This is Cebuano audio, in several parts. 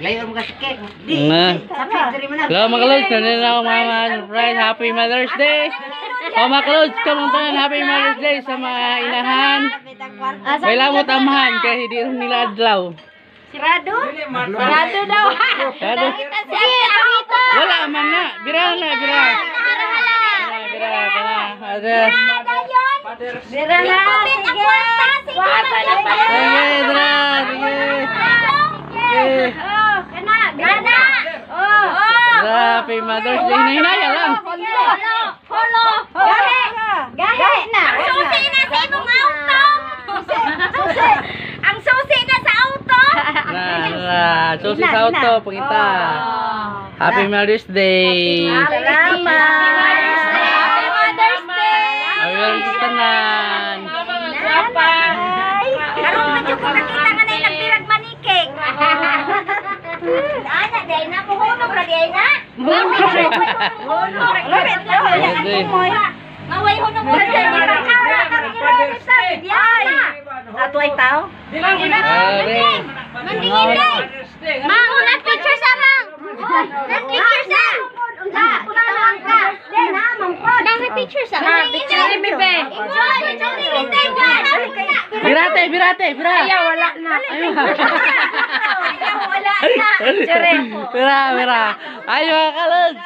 Layo mo kasi cake. Di. Nga. Sapit diri man na. Hello, mga kalods, nandito na ako, mama. Surprise, Happy Mother's Day! O, mga kalods, kamuntahan, Happy Mother's Day sa mga inahan. May lamot amahan, kaya hindi rin nila adlaw. Sirado? Sirado daw. Ano? Sige, ako. Wala man na, bira na, bira. Bira, bira, bira. Ada. Bira na. Sige. Wasa na pa. Sige, bira, sige. Sige. Oh, kana, gana. Oh. Bira, Happy Mother's Day. Hinahinaya lang. Holo. Holo. Gahe. Gahe na. Ang susi na sa imong auto. Susi. Ang susi na sa auto. Na, na, susi sa auto, pangita. Happy Mother's Day. Salamat. Happy Mother's Day. Happy Mother's Day tanan. Karon pa jud ko nakita nga nay nagpirag manikig. Ana day na muhunog ra day na. Muhunog ra Pwede. Ngaway hunog ra day ni Ato ay tao. Are. Mandingin Mang, una picture sa mang. Na picture sa. Unsa? Ka. Dami picture sa. Picture ni Bebe. Birate, birate, bira. Ayaw, wala na. Ayaw, wala na. Bira, bira. Ay, mga kalods.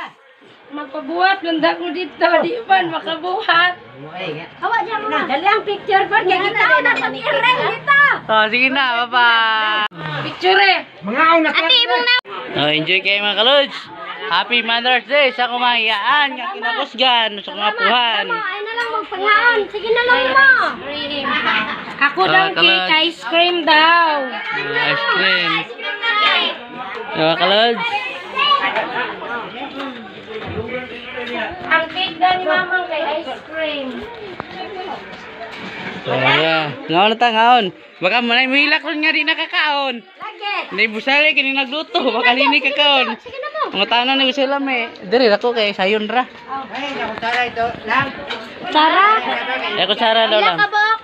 Magpabuhat, ganda ko dito, di man makabuhat. Hawa niya mo. Dali ang picture ba? Kaya ikaw na pag-ireng dito. Oh, sige na, bye-bye. Picture eh. Ate, imong na. Oh, enjoy kayo, mga kalods. Happy Mother's Day sa kumayaan, nga kinakusgan, sa kumapuhan. Ay na lang magpangaon. Sige na lang mo. Ako daw Ah, cake, kalas. ice cream daw. Ice cream. Ice cream na cake. Mga kalods. Ang cake daw ni Mamang kay ice cream. So, yeah. Ngaon na ta, ngaon. Baka manay muhilak ron nga di nakakaon. Lagi. Hindi busali kini nagluto, baka lini kakaon. Sige na mo. Mga tanan ni sila may diri ako kay sayon ra. Ay, ako tara ito lang. Tara. Eh kutsara daw lang. Kabok.